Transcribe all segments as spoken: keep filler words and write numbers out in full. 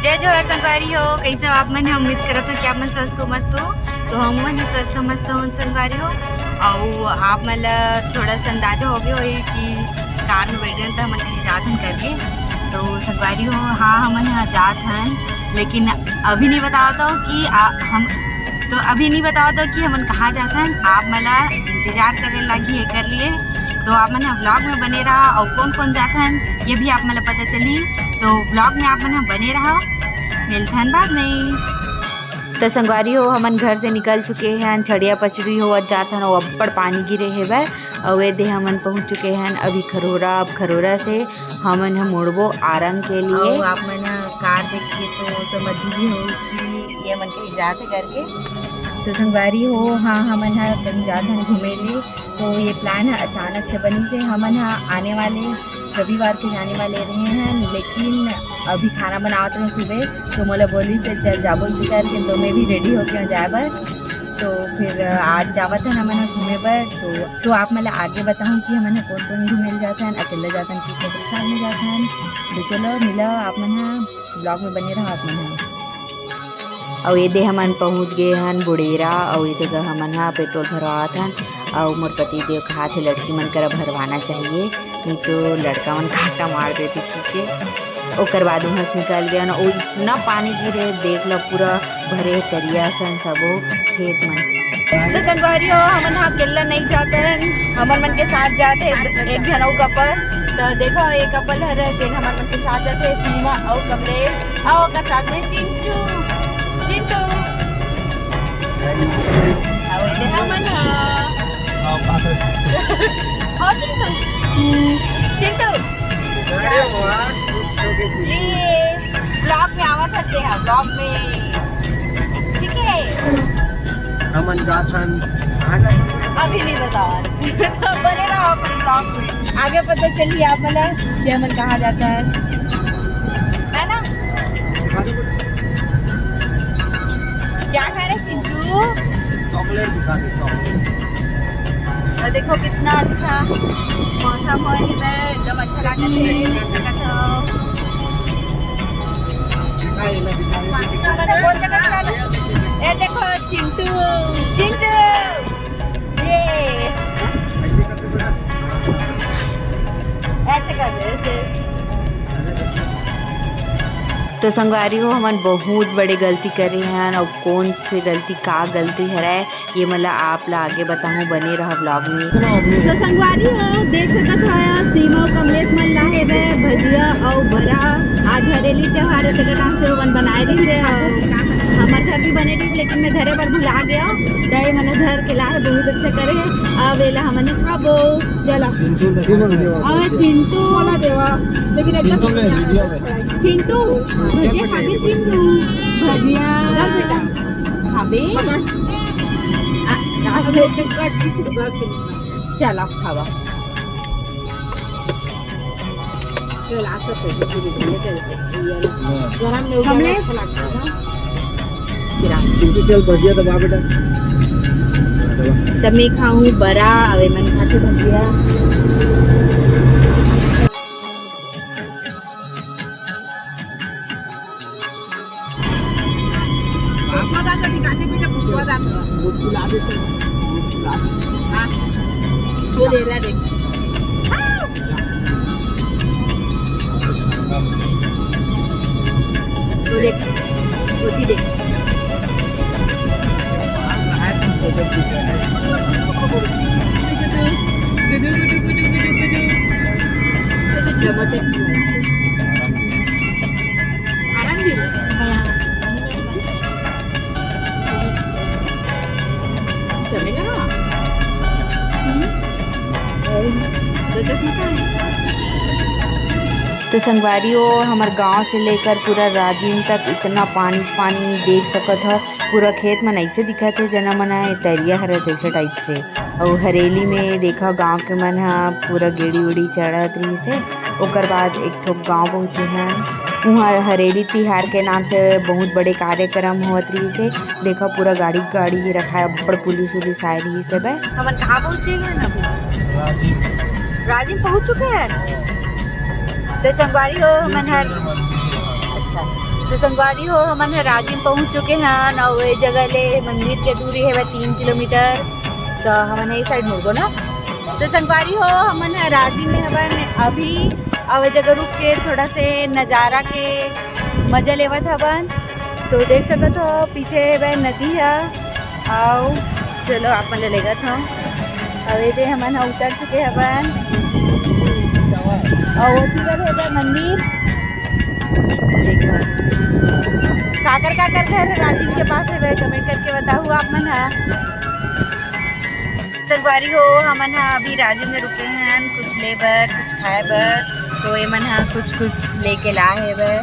जय जोहार संगवारी हो, कैसे हो आप मन? हम उम्मीद करत हो कि आप मन स्वस्थ हो, मस्त हो। तो हम मन स्वस्थ मस्त हो संगवारी हो। अउ आप मन ला थोड़ा सा अंदाजा हो गया होही कि कार में बैठे हन तो हमन कहीं जात हन करके। तो संगवारी हो, हाँ, हमन यहाँ जात हन, लेकिन अभी नहीं बतावत हो कि आ, हम तो अभी नहीं बतावत हो कि हमन कहाँ जात हन। आप मन ला इंतजार करे लागी एकर लिए। तो आप मन ह vlog में बने रहा और कौन कौन जात हन ये भी आप मन ला पता चली। तो vlog में आप मन ह बने रहा, मिलथन बाद में। तो संगवारी हो, हमन घर से निकल चुके हन, छड़िया पचड़ी होवत जात हन, अउ अब्बड़ पानी गिरे हेवय। अउ ए दे हमन पहुंच चुके हन अभी खरोरा। अब खरोरा से हमन ह मुड़बो आरंग के लिए। अउ आप मन ह कार देख के तो समझ ही हो कि ये मन कहीं जात हे करके। तो संगवारी हो, हाँ, हमन ह कहीं जात हन घूमे ले। तो ये plan ह अचानक से बनिस हे। हमन ह आने वाले रविवार के जाने वाले रहे हैं, लेकिन अभी खाना बनावत रहे सुबह, तो मोला बोलिस हे चल जाबो करके, तो मैं भी ready होके जाए बर। तो फिर आज जावत हन हमन ह घूमे बर। तो, तो आप मन ला आगे बताऊं कि हमन ह कौन कौन घूमे ल जात हन, अकेला जात हन कि सब साथ में जात हन। तो चलो मिला आप मन ह, vlog में बने रहा आप मन ह। अउ एदे हमन पहुंच गए हन बुड़ेरा, अउ एदे ग हमन ह पेट्रोल भरवावत हन। अउ मोर पति देव कहात हे लड़की मन करा भरवाना चाहिए, नहीं तो लड़का मन कांटा मार देथे कहिके। ओकर बाद उहाँ से निकल गए हन, अउ इतना पानी गिरे, देख लो पूरा भरे तरिया सन सबो खेत मन। तो संगवारी हो, हमन ह अकेला नहीं जात हन, हमन मन के साथ जात हे एक झन अउ couple। तो देखो, एक couple हरे, तेन हमन मन के साथ जात हे, सीमा अउ कमलेश, अउ ओकर साथ में चिंटू। चिंटू। अउ एदे हमन ह। हाँ, चिंटू। चिंटू। अरे वाह, ये vlog में आवत हते हैं, vlog में। ठीक है। हमन जात हन। अभी नहीं बतावा। बने रहो अपने vlog में। आगे पता चली आप मन ला कि हमन कहाँ जात हन। है ना? क्या खा रहे चिंटू? Chocolate दिखा दे, chocolate। और देखो कितना अच्छा मौसम हो रही है, एकदम अच्छा लागत है, देख सकत हो। दिखाई ना, दिखाई। ये देखो चिंटू, चिंटू, ये। ऐसे करते बेटा। ऐसे कर दे, ऐसे। तो संगवारी हो, हमन बहुत बड़े गलती करे हन, अउ कौन से गलती, का गलती हरय, ये मोला आप ला आगे बताहूँ, बने रहा vlog में। तो संगवारी हो, देख सकत हो, सीमा अउ कमलेश मन लाहे बे भजिया अउ बरा। आज हरेली त्योहार है, तेकर नाम से ओमन बनाए रही थे। अउ हमर घर भी बने रही, लेकिन मैं धरे बर भुला गया। तो ये मन धर के लाहे, बहुत अच्छा करे है। अब एला हमन खाबो। चलो। अउ चिंटू। लेकिन एकदम चिंटू, भजिया खाबे चिंटू। भजिया। चल बेटा। खाबे? आ, आ, चल, अब खावा। चल, आ सब पे, चल, चल, चल। गरम में उजाला कमलेश। अच्छा लगता है ना? गिरा। चिंटू, चल, भजिया दबा बेटा। दबा। तब मैं खाऊं बरा, अवे मन खाते भजिया। पुष्पा दा कभी गाने पीछे पुष्पा दा। मुस्कुरा देते हैं, मुस्कुरा देते हैं। हाँ। वो ले रहा देख। वो देख, वो भी देख। चम्मच है। आराम दे। चलेगा ना? हम्म। तो चश्मा कहाँ है? तो संगवारी हो, हमर गांव से लेकर पूरा राजिम तक इतना पानी पानी, देख सकत ह, पूरा खेत मन ऐसे दिखत हे, जना मन ह तरिया हरे जैसे type से। अउ हरेली में देखा, गांव के मन ह पूरा गेड़ी उड़ी चढ़त रहिस हे। ओकर बाद एक ठो गांव पहुंचे हन, उहां हरेली तिहार के नाम से बहुत बड़े कार्यक्रम होत रहिस हे। देखा, पूरा गाड़ी गाड़ी रखाए, अब्बड़ पुलिस उलिस आए रहिस हे बे। हमन कहाँ पहुंचे हन अभी? राजिम। राजिम पहुंच चुके हैं। तो संगवारी हो, हमन हर, अच्छा, तो संगवारी हो, हमन ह राजिम पहुंच चुके हन, अउ ए जगह ले मंदिर के दूरी हवय तीन किलोमीटर। तो हमन ह ए साइड मुड़बो ना। तो संगवारी हो, हमन ह राजिम में हवन अभी, अउ ए जगह रुक के थोड़ा से नजारा के मजा लेवत हवन। तो देख सकत हो, पीछे हवय नदी ह। आओ, चलो, आप मन ल लेगत हव। अउ एदे हमन ह उतर चुके हवन। अउ ओती बर हवय मंदिर। देखो, काकर काकर घर राजिम के पास हवय, comment करके बताहू आप मन ह। संगवारी हो, हमन ह अभी राजिम में रुके हन, कुछ ले बर, कुछ खाए बर। तो एमन ह कुछ कुछ लेके लाए हवय।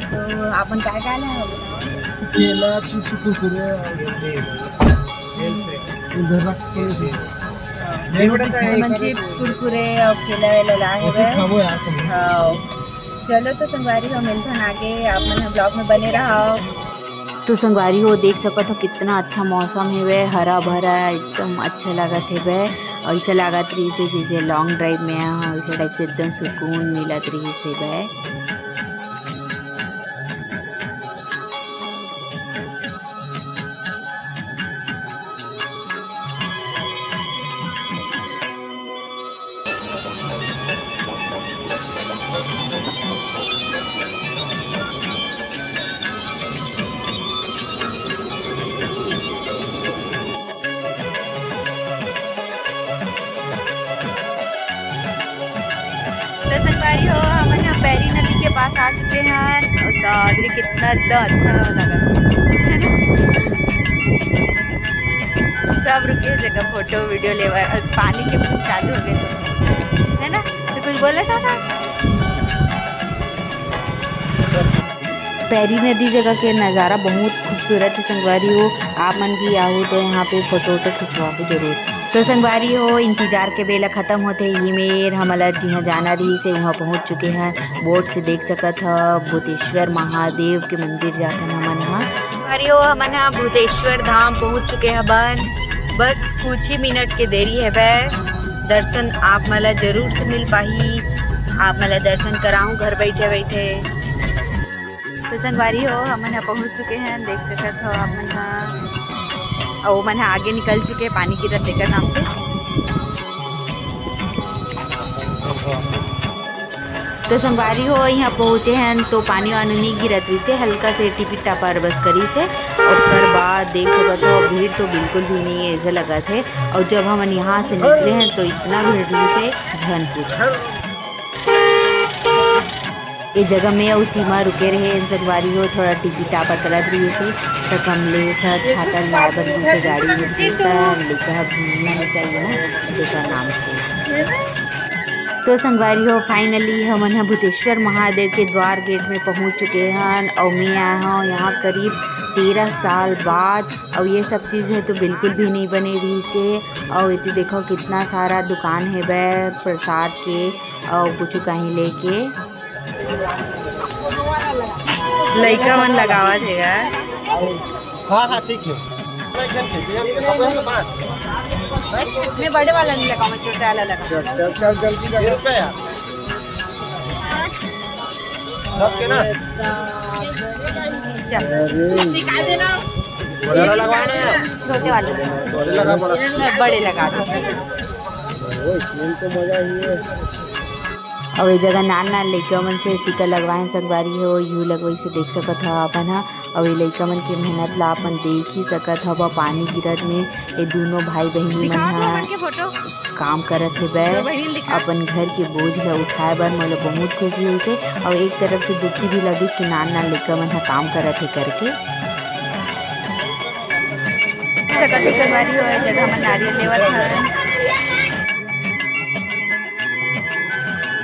तो आपन काय काय लाए हव? केला, चिप्स, कुरकुरे और ये, ये, इधर रख के दे। ये बेटा, ये एमन करे। चिप्स, कुरकुरे और केला वेला लाए वो तो हवय। खाबो यार तुम। हाँ। चलो तो संगवारी हो, मिलथन आगे, आप मन ह vlog में बने रहो। तो संगवारी हो, देख सकत हो कितना अच्छा मौसम हेवय, हरा भरा, एकदम अच्छा लागत हेवय। ऐसा लागत रहिस हे जैसे long drive में आए हो, ऐसा टाइप से एकदम सुकून मिलत रहिस हेवय। तो संगवारी हो, हमन यहाँ पैरी नदी के पास आ चुके हैं। तो अभी कितना तो अच्छा लगा, है ना? सब रुके जगह फोटो वीडियो लेवा, पानी के फूल चालू हो गए, है ना? तो कुछ बोले था ना? पैरी नदी जगह के नज़ारा बहुत खूबसूरत है संगवारी हो। आप मन भी आहू तो यहाँ पे फोटो वोटो खिंचवाहू जरूर। तो संगवारी हो, इंतजार के बेला खत्म होथे। ये मेर हमला जिहाँ जाना रहिस हे, वहाँ पहुँच चुके हैं। बोर्ड से देख सकत ह, भूतेश्वर महादेव के मंदिर जाथन हमन ह। संगवारी हो, हमन ह भूतेश्वर धाम पहुँच चुके हवन। बस कुछ ही मिनट के देरी हवय। दर्शन आप मन ला जरूर से मिल पाही। आप मन ला दर्शन कराहूँ घर बैठे बैठे। तो संगवारी हो, हमन ह पहुंच चुके हैं, देख सकत हो आप मन ह। अउ ओमन ह आगे निकल चुके हैं पानी गिरत तेकर नाम से। तो संगवारी हो, यहाँ पहुँचे हैं तो पानी वानी नहीं गिरत रहिसे, हल्का से टिपी टापर बस करिस हे। ओकर बाद देख सकत हो, भीड़ तो बिल्कुल भी नहीं है, ऐसा लगत है। और जब हमन यहाँ से निकले हैं तो इतना भीड़ रहिसे, झन पूछ। ए जगह में अउ सीमा रुके रहे, संगवारी हो, थोड़ा टिपी टापा करत रहिसे, त कमलेश ह छाता लाए बर गिस हे गाड़ी में, त लइका ह भींगना नहीं चाहिए ना, तेकर नाम से। तो संगवारी हो, finally हमन ह भूतेश्वर महादेव के द्वार गेट में पहुंच चुके हन, अउ मैं आए हव यहाँ करीब तेरह साल बाद, अउ ये सब चीज़ है तो बिल्कुल भी नहीं बने रहिसे। अउ एती देखो कितना सारा दुकान हेवय प्रसाद के, अउ कुछ कहीं लेके। लइका मन लगावत हे गा। हाँ, हाँ, ठीक है। मैं बड़े वाला नहीं लगाऊंगा, छोटे वाला लगा। चल, चल, चल, जल्दी कर। रुपया। सबके ना? चल। अरे। निकाल देना। बड़ा वाला लगवा ना। छोटे वाले। बड़े लगा, बड़ा। बड़े लगा दो। ओए, खेल तो मजा ही है। अउ ए जगह नान नान लइका मन से टीका लगवाए संगवारी हो, यू लगवाई से देख सकत हव अपन ह। अउ ए लइका मन के मेहनत ला अपन देख ही सकत हव, पानी गिरत में ए दूनों भाई बहिनी मन दिखाओ तो ह हमन के फोटो। काम करत हेवय, दो बहिनी दिखा। अपन घर के बोझ ल उठाए बर मोला बहुत खुशी होइसे, अउ एक तरफ से दुखी भी लगिस कि नान नान लइका मन ह काम करत हे करके। सकत हे संगवारी हो, ए जगह हमन नारियल लेवत हवन।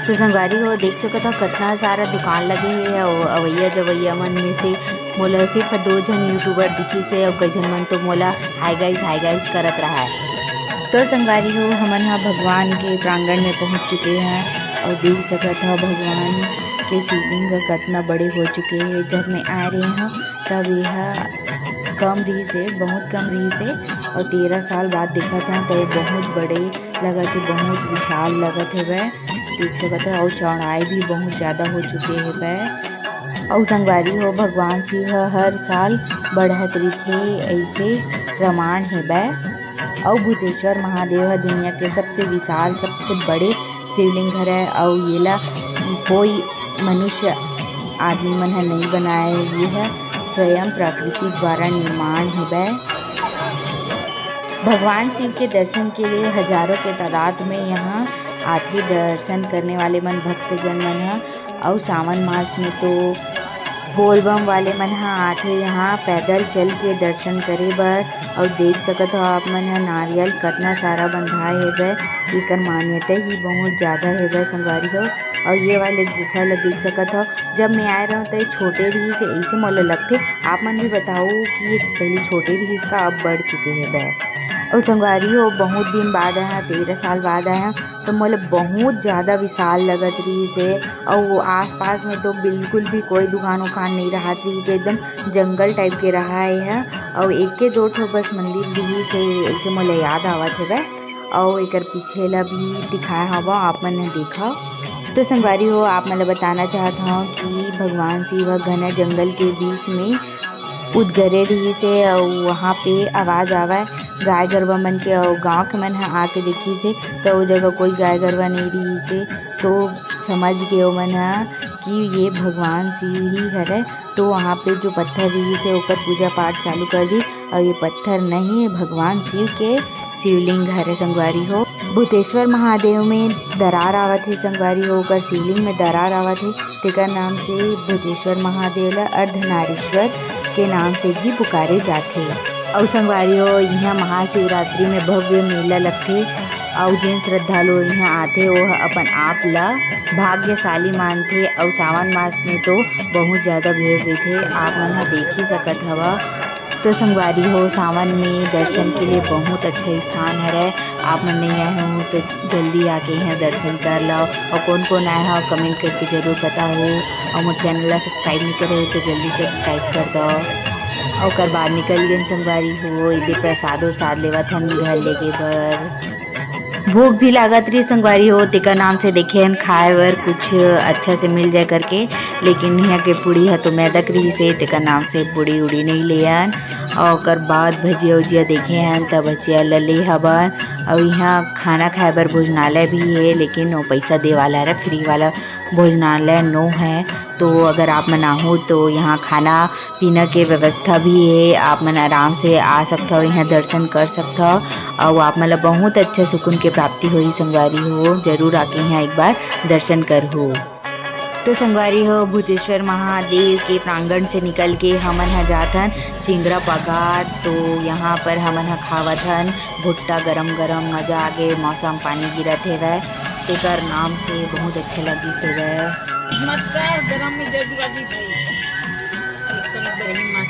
तो संगवारी हो, देख सकत हो, कतना सारा दुकान लगे हे, अउ अवैया जवैया मन में से मोला सिर्फ दो झन YouTuber दिखिस हे, अउ कई झन मन तो मोला hi guys, hi guys करत रहा है। तो संगवारी हो, हमन ह भगवान के प्रांगण में पहुंच चुके हैं, अउ देख सकत हो, भगवान के शिवलिंग ह कतना बड़े हो चुके हे। जब मैं आए रहे हव, तब एहा कम रहिस हे, बहुत कम रहिस हे, अउ तेरह साल बाद देखत हव, त ये बहुत बड़े लगत हे, बहुत विशाल लगत हेवय। देख सकत हव, अउ चौड़ाई भी बहुत ज्यादा हो चुके हेवय। अउ संगवारी हो, भगवान शिव ह हर साल बढ़त रहिथे, अइसे प्रमाण हेवय। अउ भूतेश्वर महादेव ह दुनिया के सबसे विशाल, सबसे बड़े शिवलिंग हरय, अउ येला कोई मनुष्य आदमी मन ह नइ बनाए, ये ह स्वयं प्रकृति द्वारा निर्माण हेवय। भगवान शिव के दर्शन के लिए हजारों के तादाद में यहाँ आथे दर्शन करने वाले मन, भक्तजन मन ह। अउ सावन मास में तो बोलबम वाले मन ह आथे यहाँ पैदल चल के दर्शन करे बर। अउ देख सकत हो आप मन ह, नारियल कतना सारा बंधाए हेवय, एकर मान्यता ही बहुत ज्यादा हेवय संगवारी हो। अउ ये वाले गुफा ल देख सकत हो, जब मैं आए रहूँ तो ये छोटे रहिस हे, ऐसे मोला लगथे। आप मन भी बताओ कि ये पहले छोटे रहिस का, अब बढ़ चुके हेवय। अउ संगवारी हो, बहुत दिन बाद आया, तेरह साल बाद आया, तो मोला बहुत ज्यादा विशाल लगत रहिस हे। अउ आसपास में तो बिल्कुल भी कोई दुकान उकान नहीं रहत रहिस हे, एकदम जंगल टाइप के रहा हे। अउ एके दो ठो बस मंदिर रहिस हे, ऐसे मोला याद आवत हेवय। अउ एकर पीछे ला भी दिखाए हवं, आप मन ह देखव। तो संगवारी हो, आप मन ल बताना चाहत हव कि भगवान शिव ह घना जंगल के बीच में उदगरे रहिस हे, अउ वहाँ पे आवाज आवय गाय गरवा मन के, अउ गाँव के मन ह आके देखिस हे, त ओ जगह कोई गाय गरवा नइ रहिस हे। तो समझ गे ओमन ह कि ये भगवान शिव ही हरय। तो वहाँ पे जो पत्थर रहिस हे, ओकर पूजा पाठ चालू कर दिस, अउ ये पत्थर नहीं, ये भगवान शिव के शिवलिंग हरे संगवारी हो। भूतेश्वर महादेव में दरार आवत हे संगवारी हो, ओकर शिवलिंग में दरार आवत हे, तेकर नाम से भूतेश्वर महादेव ला अर्धनारीश्वर के नाम से भी पुकारे जाथे। अउ संगवारी हो, इहाँ महाशिवरात्रि में भव्य मेला लगथे, अउ जेन श्रद्धालु इहाँ आथे, वो ह अपन आप ला भाग्यशाली मानथे। अउ सावन मास में तो बहुत ज्यादा भीड़ रहिथे, आप मन ह देख ही सकत हवा। तो संगवारी हो, सावन में दर्शन के लिए बहुत अच्छा स्थान हरय। आप मन नहीं आए हो तो जल्दी आके यहाँ दर्शन कर लो। और कौन कौन आए हो, कमेंट करके जरूर बताओ। और मोर चैनल ला सब्सक्राइब नहीं करे हो तो जल्दी सब्सक्राइब कर दो। और ओकर बाद निकल गए संगवारी हो, इधर प्रसाद उरसाद लेवत हन घर लेगे बर। भूख भी लागत रही संगवारी हो, तेकर नाम से देखे हन खाए बर कुछ अच्छा से मिल जाए करके, लेकिन यहाँ के पूड़ी ह तो मैदा के रहिस हे, तेकर नाम से पूड़ी उड़ी नहीं लेन। और ओकर बाद भजिया उजिया देखे हन, त भजिया ल ले हवन। और यहाँ खाना खाए बर भोजनालय भी हे, लेकिन वो पैसा दे वाला हरे, फ्री वाला भोजनालय नो है। तो अगर आप मन आहू तो यहाँ खाना पीना के व्यवस्था भी हे, आप मन आराम से आ सकथव, यहाँ दर्शन कर सकथव। अउ आप मन ला बहुत अच्छा सुकून के प्राप्ति होही संगवारी हो, जरूर आके यहाँ एक बार दर्शन करहू। तो संगवारी हो, भूतेश्वर महादेव के प्रांगण से निकल के हमन ह जाथन चिंगरा पगार। तो यहाँ पर हमन ह खावत हन भुट्टा गरम गरम, मजा आगे, मौसम पानी गिरत हेवय, तेकर नाम से बहुत अच्छा लगिस हेवय। मत कर, गरम में जल्दबाजी भाई। एक तो एक बार ही मार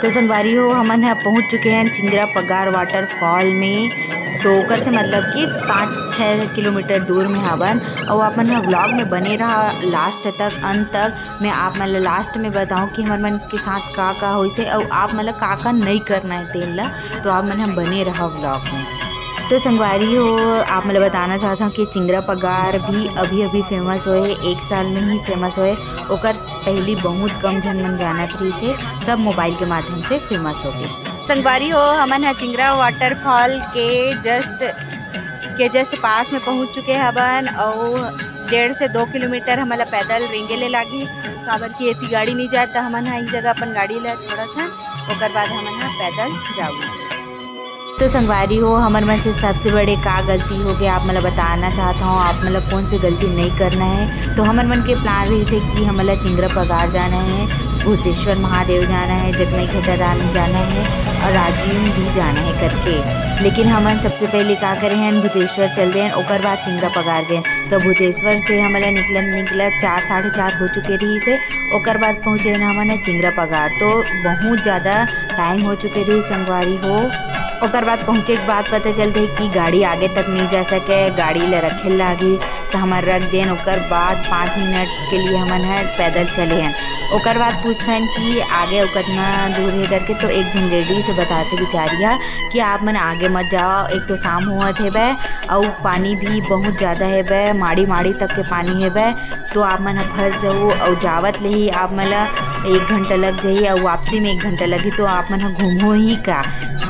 तो संगवारी हो, हमन ह पहुंच चुके हैं चिंगरा पगार वाटरफॉल में। तो ओकर से मतलब कि पाँच छः किलोमीटर दूर में हवन। और आप मन ह व्लॉग में बने रहा लास्ट तक, अंत तक। मैं आप मन ल लास्ट में बताऊं कि हमर मन के साथ का का होइस हे, अउ आप मन ल का का नहीं करना है तेन ला। तो आप मन ह बने रहा व्लॉग में। तो संगवारी हो, आप मन ल बताना चाहत हूँ कि चिंगरा पगार भी अभी अभी फेमस होए हे, एक साल में ही फेमस होए। ओकर पहली बहुत कम झन मन जानत रहिस हे, सब मोबाइल के माध्यम से फेमस हो गए। संगवारी हो, हमन ह चिंगरा वाटरफॉल के जस्ट, के जस्ट पास में पहुंच चुके हवन, अउ डेढ़ से दो किलोमीटर हमन ला पैदल रेंगे ले लागही, काबर कि एती गाड़ी नहीं जाए, त हमन ह एक जगह अपन गाड़ी ला छोड़त हन, ओकर बाद हमन ह पैदल जाबो। तो संगवारी हो, हमर मन से सबसे बड़े का गलती हो गया, आप मन ला बताना चाहत हूँ, आप मन ला कौन सी गलती नहीं करना है। तो हमर मन के प्लान रही थे कि हमन ला चिंगरा पगार जाना है, भूतेश्वर महादेव जाना है, जगमई घटा धाम जाना है और राजिम भी जाना है करके। लेकिन हमन सबसे पहले का करे हैं, भूतेश्वर चल रहे हैं, ओकर बाद चिंगरा पगार गए। तो भूतेश्वर से हमन ला निकलत निकलत चार, साढ़े चार हो चुके रही से, ओकर बाद पहुँचे हैं हमन ह चिंगरा पगार। तो बहुत ज़्यादा टाइम हो चुके रही संगवारी हो। ओकर बाद पहुँचे के बाद पता चलते कि गाड़ी आगे तक नहीं जा सके, गाड़ी ला रखे लागी। त हमन रख देन। ओकर बाद पाँच मिनट के लिए हमन ह पैदल चले हन। ओकर बाद पूछथन कि आगे अउ कतना दूर हे करके, तो एक झन लेडी से बताथे बिचारी ह कि आप मन आगे मत जाओ, एक तो शाम होवत हेबे, अउ पानी भी बहुत ज़्यादा हेबे, माड़ी माड़ी तक के पानी हेबे, तो आप मन ह फंस जाऊ, अउ जावत ले ही आप मन ला एक घंटा लग जाही, अउ वापसी में एक घंटा लगही, तो आप मन ह घूमो ही का?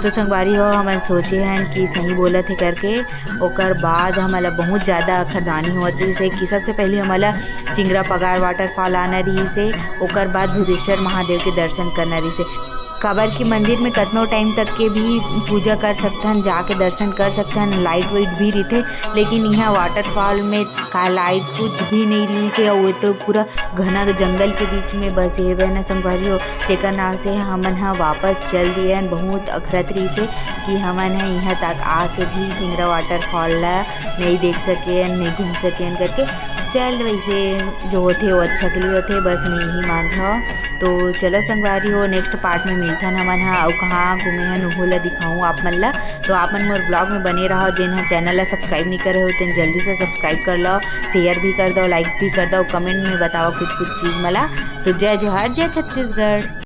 तो संगवारी हो, हमन सोचे हन कि सही बोलत हे करके। ओकर बाद हमन ला बहुत ज़्यादा अखरदानी होवत रहिस हे कि सबसे पहले हमन ला चिंगरा पगार वाटरफॉल आना रहिस हे, ओकर बाद भूतेश्वर महादेव के दर्शन करना रहिस हे। काबर कि मंदिर में कतनो टाइम तक के भी पूजा कर सकथन, जाके दर्शन कर सकथन, लाइट वाइट भी रहिथे, लेकिन इहाँ वाटरफॉल में का लाइट कुछ भी नहीं रहिस हे, अउ वो तो पूरा घना जंगल के बीच में बसे हेबे न संगवारी हो, तेकर नाम से हमन ह वापस चल दिए हन। बहुत अखरत रहिस हे कि हमन ह इहाँ तक आके भी चिंगरा वाटरफॉल ला नहीं देख सके हन, नहीं घूम सके हन करके। चल, वैसे जो होथे वो अच्छा के लिए होथे, बस मैं यही मानत हव। तो चलो संगवारी हो, नेक्स्ट पार्ट में मिलथन हमन ह, अउ कहाँ घूमे हन उहो ला दिखाऊँ आप मन ला। तो आप मन मोर ब्लॉग में बने रहो, जेन ह चैनल ला सब्सक्राइब नहीं करे हो तेन जल्दी से सब्सक्राइब कर लो, शेयर भी कर दो, लाइक भी कर दो, कमेंट में बताओ कुछ कुछ चीज़ मला। तो जय जोहार, जय छत्तीसगढ़।